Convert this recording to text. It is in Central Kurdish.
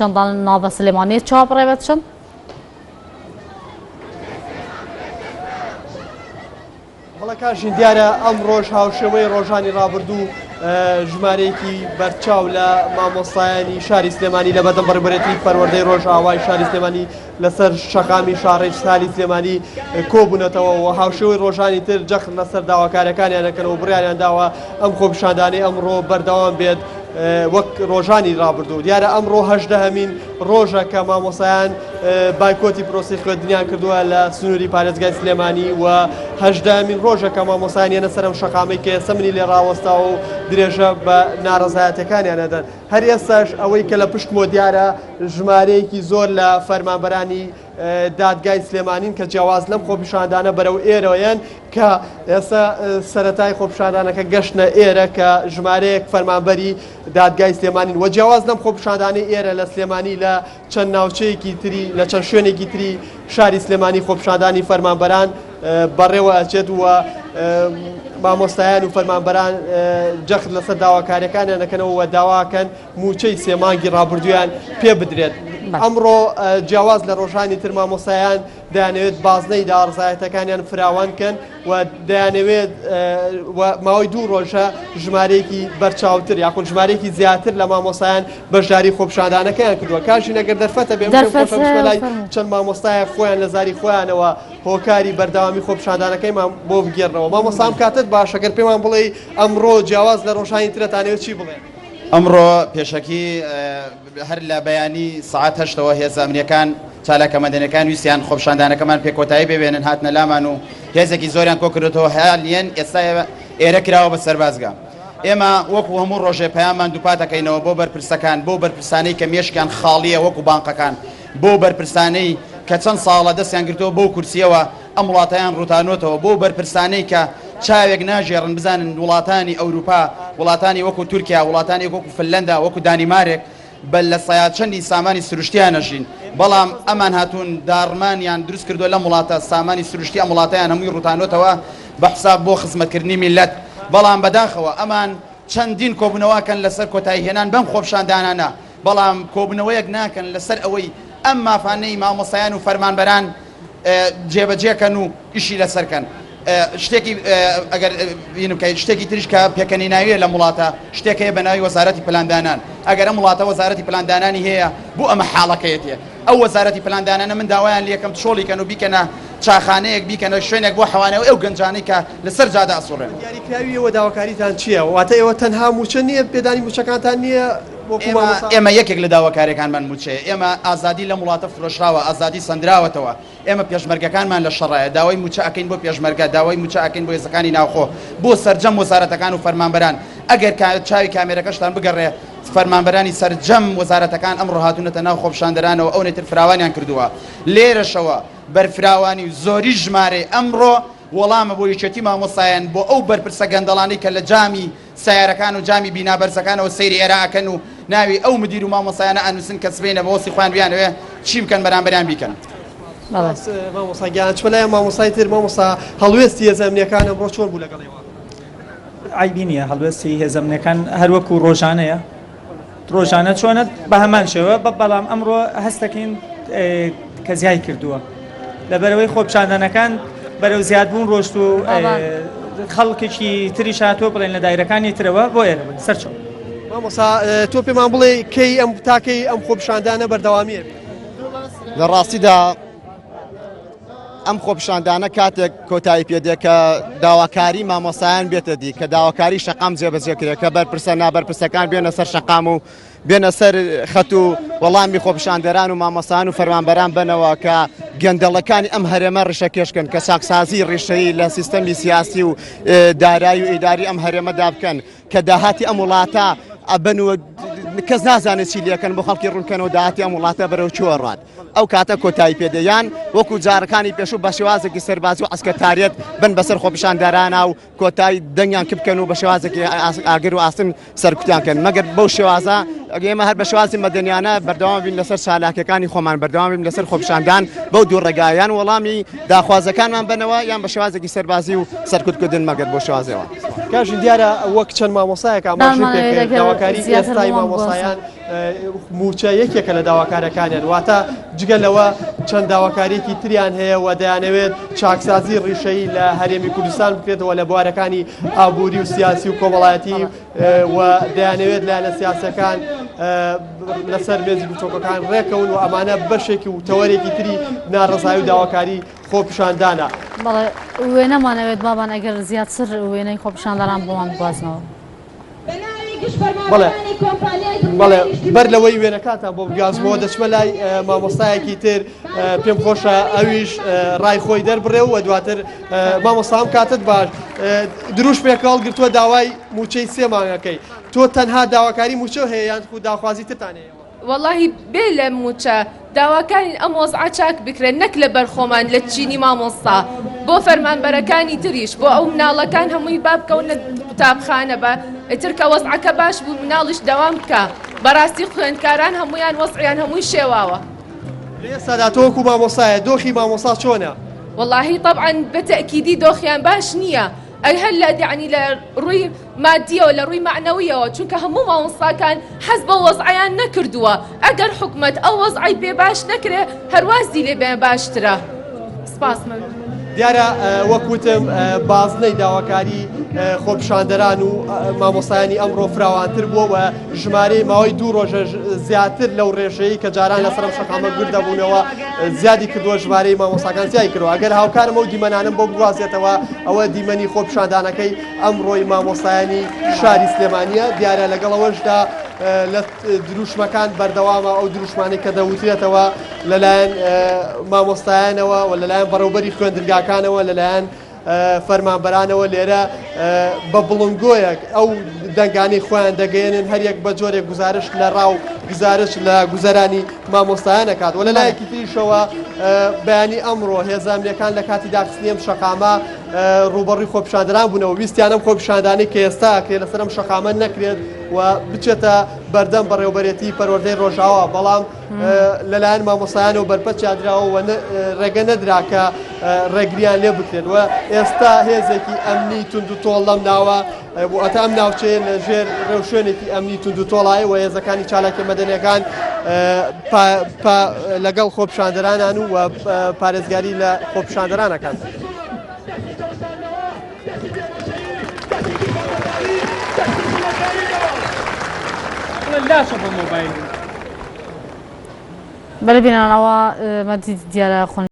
خۆپیشاندان ناڤە سلێمانیێ چا بڕێوە چن؟ بەڵێ کاژین دیارە ئەمڕۆش هاوشێوەی ڕۆژانی ڕابردوو ژمارەیەکی بەرچاو لە مامۆستایانی شاری سلێمانی لە بەردەم بەڕێوەبەرێتی پەروەردەی ڕۆژئاوای شاری سلێمانی لەسەر شەقامی شاڕێی سالی سلێمانی کۆبوونەتەوە و هاوشێوەی ڕۆژانی تر جەخت لەسەر داواکاریەکانیان دەکەنەوە بڕیاریان داوە ئەم خۆپیشاندانەی ئەمڕۆ بەردەوام بێت وەک ڕۆژانی ڕابردوو دیارە ئەمڕۆ هەژدەهەمین ڕۆژە کە مامۆسایان بایکۆتی پرۆسی خوێندنیان کردووە لە سنووری پارێزگای سلێمانی و هەژدەهەمین ڕۆژە کە مامۆسایان یەنە سەرم شەقامەی کە ئێستا منی لێ ڕاوەستاوە و درێژە بە ناڕەزایەتەکانیان ئەدەن هەر ئێستاش ئەوەی کە لە پشتمەوە دیارە ژمارەیەکی زۆر لە فەرمانبەرانی دادگای سلێمانین کە جیاواز لەم خۆپیشاندانە بەرەو ئێرەوەیەن کە ئێستا سەتای خۆپیشاندانەکە گەشتە ئێرە کە ژمارەیەک فەرمانبەری دادگای سلێمانین و جیاواز لەم خۆپیشاندانەی ئێرە لە سلێمانی لە چەند ناوچەیەکی تری لە چەند شوێنێکی تری شاری سلێمانی خۆپیشاندانی فەرمانبەران بەڕێوە ئەچێت و مامۆستایان و فەرمانبەران جەخت لەسەر داواکاریەکانیان دەکەنەوە و داواکەن مووچەی سێ مانگی ڕابردوویان پێ بدرێت. ئەمڕۆ جیاواز لە ڕۆژانی تر مامۆستایان دەیانەوێت بازنەی داڕزایەتەکانیان فراوان کەن و دەیانەوێت ماوەی دوو ڕۆژە ژمارەیەکی بەرچاوتر یاخود ژمارەیەکی زیاتر لە مامۆستایان بەشداری خۆپیشاندانەکەیان کردووە کاشی نەگەر دەرفەتە بێ لای چەند مامۆستایە خۆیان لە زاری خۆیانەوە هۆکاری بەردەوامی خۆپیشاندانەکەیمان بۆ بگێڕنەوە مامۆستا ئەم کاتەت باش ئەگەر پێمان بڵێی ئەمڕۆ جیاواز لە ڕۆژانی ترەتانەوێت چی بڵێن؟ ئەمڕۆ پێشەکی هەر لە بەیانی سەعات هەشتەوە هێزە ئەمنیەکان چالاکە مەدەنیەکان ویستیان خۆپیشاندانەکەمان پێ کۆتایی بێنن هاتنە لامان و هێزێکی زۆریان کۆکردێتەوە هەیان ئێستا ئێرە کراوە بە سەربازگە ئێمە وەکو هەموو ڕۆژێ پەیامان دووپاتەکەینەوە بۆ بەرپرسەکان بۆ بەرپرسانەی کە مێشکیان خاڵیە وەکو بانقەکان بۆ بەرپرسانەی کە چەند ساڵە دەستیان گرتووە بەو کورسیەوە ئەم وڵاتەیان ڕوتانۆتەوە، بۆ بەرپرسانەی کە چاوێک ناگێڕن بزانن وڵاتانی ئەوروپا، وڵاتانی وەکو تورکیا، وڵاتانی وەکو فنلەندا، وەکو دانیمارک بە لە سەیا چەندی سامانی سروشتیان ئەژین، بەڵام ئەمان هاتوون داڕمانیان دروست کردووە لەم وڵاتە، سامانی سروشتی ئەم وڵاتەیان هەمووی ڕوتانۆتەوە بە حساب بۆ خزمەتکردنی میللەت، بەڵام بەداخەوە ئەمان چەندین کۆبوونەوە ئەکەن لەسەر کۆتایی هێنان بەم خۆپیشاندانانە، بەڵام کۆبوونەوەیەک ناکەن لەسەر ئەوەی ئەم مافانەی مامۆستایان و فەرمانبەران جێبەجێکەن و ئیشی لەسەر کەن. شتێکی ئەگەر بینم کە شتێکی تریش کە پێکەنیناویە لەم وڵاتە شتێک هەیە بە ناوی وەزارەتی پلاندانان ئەگەر ئەم وڵاتە وەزارەتی پلاندانانی هەیە بۆ ئەمە حاڵەکەیەتێ ئەو وەزارەتی پلاندانانە من داوایان لێکەم چۆڵی کەن و بیکەنە چاخانەیەک بیکەنە شوێنێک بۆ حەوانەوەی ئەو گەنجانەی کە لەسەر جادە ئەسوڕێن. دیاریکراوی ئێوە داواکاریتان چییە؟ واتە ئێوە تەنها مووچە نییە پێدانی مووچەکانتان نییە وەکو مامۆستا؟ ئێمە یەکێک لە داواکاریەکانمان مووچەیە، ئێمە ئازادی لەم وڵاتە فرۆشراوە، ئازادی سەندراوەتەوە، ئێمە پێشمەرگەکانمان لە شەڕایە، داوای مووچە ئەکەین بۆ پێشمەرگە، داوای مووچە ئەکەین بۆ هێزەکانی ناوخۆ، بۆ سەرجەم وەزارەتەکان و فەرمانبەران، ئەگەر چاوی کامێرەکەشتان بگەڕێ فەرمانبەرانی سەرجەم وەزارەتەکان ئەمڕۆ هاتوونەتە ناو خۆپیشاندەرانەوە ئەونەی تر فراوانیان کردووە، لێرەشەوە بەرفراوانی و زۆری ژمارەی ئەمڕۆ وەڵامە بۆ یەکێتی مامۆستایان بۆ ئەو بەرپرسە گەندەڵانەی کە لە جامی سەیارەکان و جامی بینا بەرزەکانەوە سەیری ئێرە ئەکەن و ناوی ئەو مدیر و مامۆستایانە ئەنووسن کە سبەینە بە وەستی خۆیان بیانەوێ چی بکەن بەرامبەریان بیکەن. سپاس مامۆستا گیان. چمە لای مامۆستای تر مامۆستا هەڵوێستی هێزە ئەمنیەکان ئەمڕۆ چۆن بوو لەگەڵ ئێوە؟ عەیبی نییە هەڵوێستی هێزە ئەمنیەکان هەر وەکو ڕۆژانەیە ڕۆژانە چۆنە بە هەمان شێوە بە بەڵام ئەمڕۆ هەستەکەین کە زیای کردووە لەبەرەوەی خۆپیشاندانەکان بەرەو زیادبوون ڕۆشت و خەڵکێکی تریش هاتووە بڵێن لە دایرەکانی ترەوە بۆ ئێرە بن سەرچاو. مامۆسا تۆ پێمان بڵێ کەی ئەم تاکەی ئەم خۆپیشاندانە بەردەوامیە بێت؟ لە ڕاستیدا ئەم خۆپیشاندانە کاتێک کۆتایی پێدێ کە داواکاری مامۆسایان بێتە دی کە داواکاری شەقام جێبەجێ کرێ کە بەرپرسە نابەرپرسەکان بێنە سەر شەقام و بێنە سەر خەت و وەڵامی خۆپیشاندەران و مامۆستایان و فەرمانبەران بەنەوە کە گەندەڵەکانی ئەم هەرێمە ڕیشەکێشکەن کە چاکسازی ڕیشەیی لە سیستەمی سیاسی و دارایی و ئیداری ئەم هەرێمەدا بکەن کە داهاتی ئەم وڵاتە ئەبن و کەس نازانێت چی لەکەن بۆ خەڵکی ڕوونکەنەوە داهاتی ئەم وڵاتە بەرەو کوێ ڕات ئەو کاتە کۆتایی پێدێ یان وەکو جارەکانی پێشوو بە شێوازێکی سەربازی و عەسکەرتاریەت بن بەسەر خۆپیشاندەرانە و کۆتای دەنگیان کپ بکەن و بە شێوازێکی ئاگر و ئاسن سەرکوتیان کەن مەگەر بەو شێوازە. ئێمە هەر بە شێوازی مەدەنیانە بەردەوام بین لەسەر چالاکیەکانی خۆمان بەردەوام بین لەسەر خۆپیشاندان بەو دوو ڕێگا یان وەڵامی داخوازەکانمان بەنەوە یان بە شێوازێکی سەربازی و سەرکوتکردن مەگەر بۆ شێوازەوە. کاژین دیارە وەک چەند مامۆستایەک ئاماژەی پێکرد داواکاری ئێستای مامۆستایان مووچە یەکێکە لە داواکارەکانیان واتە جگە لەوە چەند داواکاریەکی تریان هەیە و دەیانەوێت چاکسازی ڕیشەیی لە هەرێمی کوردستان بکرێتەوە لە بوارەکانی ئابووری و سیاسی و کۆمەڵایەتی و دەیانەوێت لایەنە سیاسەکان لەسەر مێزی گفتوگۆکان ڕێکەون و ئەمانە بەشێکی و تەوەرێکی تری ناڕەزایی و داواکاری خۆپیشاندانە. بەڵێ وێنەمانەوێت بابان ئەگەر زیاتر وێنەی خۆپیشاندانان بۆمان بگوازنەوە. بەڵێ بەڵێ بەر لەوەی وێنەکانتان بۆ بگازمەوە دەچمە لای مامۆستایەکی تر پێم خۆشە ئەویش ڕای خۆی دەربڕێ و دواتر مامۆستام کاتت باش دروشمێک هەڵگرتووە داوای مووچەی سێ مانگەکەی تۆ تەنها داواکاری مووچە هەیە یان خو داخوازی ترتان هەیە؟ وەڵاهی بێ لە مووچە داواکارین ئەم وەزعە چاک بکرێت نەک لەبەر خۆمان لە چینی مامۆستا بۆ فەرمانبەرەکانی تریش بۆ ئەو مناڵەکان هەمووی با بکەونە قوتابخانە بە ئیتر کە وەزعەکە باش بوو مناڵیش دەوام بکا بەڕاستی خوێندکاران هەموویان وەزعیان هەمووی شێواوە. لە ئێستادا تۆ وەکو مامۆستایە دۆخی مامۆستا چۆنە؟ وەڵاهی تەبعەن بە تەئکیدی دۆخیان باش نییە ئەی هەر لە یەعنی لە ڕووی مادیەوە لە ڕووی مەعنەویەوە چونکە هەموو مامۆستاکان حەز بەو وەزعەیان نەکردووە ئەگەر حکومەت ئەو وەزعەی پێ باش نەکرێ هەر وازی لێ بێنێ باشترە سپاس مەمنون. دیارە وەک وتم بازنەی داواکاری خۆپیشاندەران و مامۆستایانی ئەمڕۆ فراوانتر بووە و ژمارەی ماوەی دوو ڕۆژە زیاتر لەو ڕێژەیە کە جاران لەسەر ئەم شەقامە گرد دەبوونەوە زیادی کردووە ژمارەی مامۆستاکان زیای کردووە ئەگەر هاوکارم ئەو دیمەنانم بۆ بگوازێتەوە ئەوە دیمەنی خۆپیشاندانەکەی ئەمڕۆی مامۆستایانی شاری سلێمانیە دیارە لەگەڵ ئەوەشدا لە دروشمەکان بەردەوامە ئەو دروشمانەی کە دەوترێتەوە لەلایەن مامۆستایانەوە و لەلایەن بەڕێوبەری خوێندنگاکانەوە لەلایەن فەرمانبەرانەوە لێرە بە بڵنگۆیەک ئەو دەنگانەی خۆیان دەگەیەنن هەریەک بە جۆرێک گوزارشت لە ڕاو گوزارش لە گوزەرانی مامۆستایان ئەکات و لە لایەکی تریشەوە بەیانی ئەمڕۆ هێزە ئەمنیەکان لە کاتی داخستنی ئەم شەقامە ڕووبەڕووی خۆپیشاندەران بوونەوە ویستیان ئەم خۆپیشاندانەی کە ئێستا ئەکرێت لەسەر ئەم شەقامە نەکرێت و بچێتە بەردەم بەڕێوبەرێتی پەروەردەی ڕۆژاوا بەڵام لەلایەن مامۆستایانەوە بەرپەرچیان دراوە و ڕێگە نەدرا کە ڕێگریان لێ بکرێت و ئێستا هێزێکی ئەمنی توند و تۆڵ لەم ناوە واتە ئەم ناوچەیە لە ژێر ڕێوشوێنێکی ئەمنی توند و تۆڵایە و هێزەکانی چالاکیە مەدەنیەکان لەگەڵ خۆپیشاندەرانان و پارێزگاری لە خۆپیشاندەرانەکان. بەلێ بینەران ئەوە مەدید دیارە خۆن.